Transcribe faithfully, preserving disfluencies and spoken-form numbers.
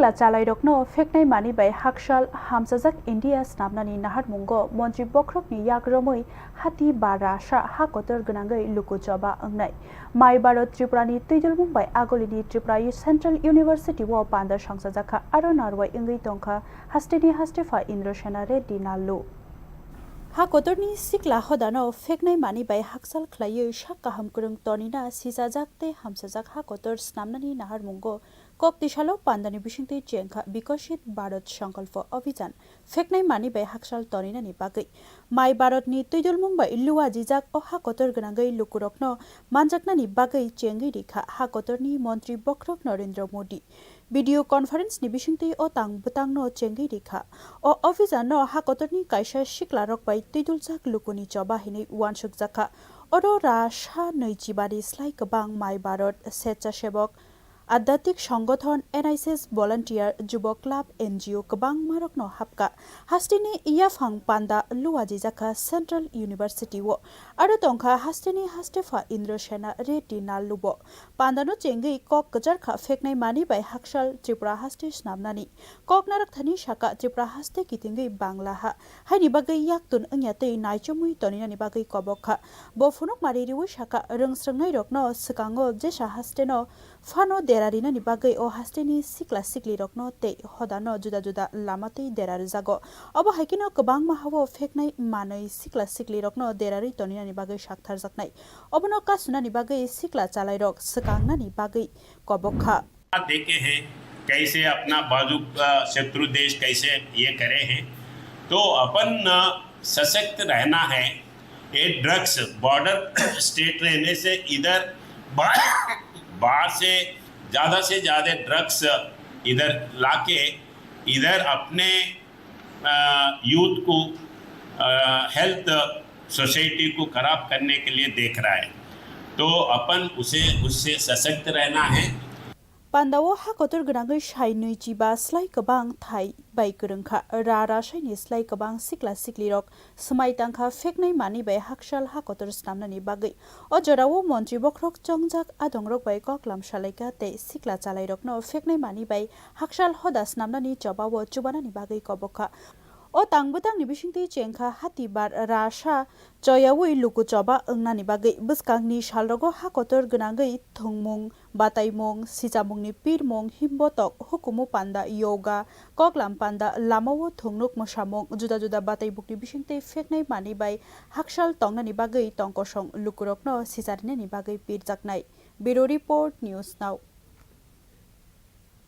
Sikla chalairokno pheknai mani bai haksal hamsajak India snamnani naharmungo montri bokhorokni yak romwi hati ba rasa ha kotor gwnangwi luku choba wngnai. Mai Bharot Tripurani twidulmung bai agolini Tripura Central University o panda songchajakha, aro narwai wngwi tongkha hasteni hastepha Indrasena Reddy Nallu. Ha kotorni sikla hodano pheknai mani bai haksal khlaiwi sak kaham kwrwng tonina sisajak tei hamsajak ha kotor snamnani naharmungo kok tisalo pandani bisingtwi chengkha Bikosit Bharat Sankalpo Abhijan pheknai mani bai haksal toninani bagwi. Mai Bharatni twidulmung bai luajijak o ha kotor gwnangwi lukurokno manjaknani bagwi chengwi rikha ha kotorni montri bokhorok Narendra Modi. Video conference ni bisingtwi o tang bwtangno chengwi rikha. O Abhijanno ha kotorni kaisa siklarok bai twiduljak lukuni choba hinwi uansukjakha. Oro ra sa nwi chibani slai kwbang Mai Bharat Swechhasevak Adhyatik Songgothon, N S S Volunteer, Jubok Club, N G O kwbangmarokno hapkha. Hasteni yaphang panda luajijakha Central University o. Aro tongkha hasteni hastepha Indrasena Reddy Nallubo. Pandano chengwi kok kwcharkha pheknai mani bai haksal Tripura haste snamnani. Kok narakthani saka Tripura haste kitingwi Bangla ha. Haini bagwi yaktun wngya tei naichomwi toninani bagwi kobok kha. Bo phunukmari riwi saka rwngsrwngnairokno swkango jesa hasteno phano dera rinani bagwi o hasteni sikla siklirokno tei hodano juda juda lama twi dera rwjago. Obo hai kheno kwbangma hao pheknai manwi sikla siklirokno dera rwi toninani bagwi saktharjaknai. Obono kasunani bagwi sikla chalairok swkangnani bagwi kobok kha. देखे हैं कैसे अपना बाजू का शत्रु देश कैसे ये करे हैं, तो अपन अ, सशक्त रहना है। ये ड्रग्स बॉर्डर स्टेट रहने से इधर बाहर, बाहर से ज़्यादा से ज़्यादा ड्रग्स इधर लाके इधर अपने अ, यूथ को अ, हेल्थ सोसाइटी को खराब करने के लिए देख रहा है, तो अपन उसे उससे सशक्त रहना है। Pandao ha kotor gwnangwi sai nwi chiba slai kwbang thai bai kwrwngkha. Ra rasaini slai kwbang sikla siklirok swmai tangkha pheknai mani bai haksal ha kotor snamnani bagwi. O jorao montri bokhorok chongjak adongrok bai koklam salaikha tei sikla chalairokno pheknai mani bai haksal hoda snamnani chobao chubanani bagwi kobok kha. O tang bwtangni bisingtwi chengkha hati bar rasa choyawi luku choba wngnani bagwi. Bwskangni salrogo ha kotor gwnangwi thwngmung, bataimung, sichamungni pirmung, himbotok, hukumu panda, yoga, koklam panda, lamao thwngnuk mwsamung, juda juda bataimungni bisingtwi pheknai mani bai haksal tongnani bagwi tongkosong lukurokno sicharinani bagwi pirjaknai. Bureau Report, News Now.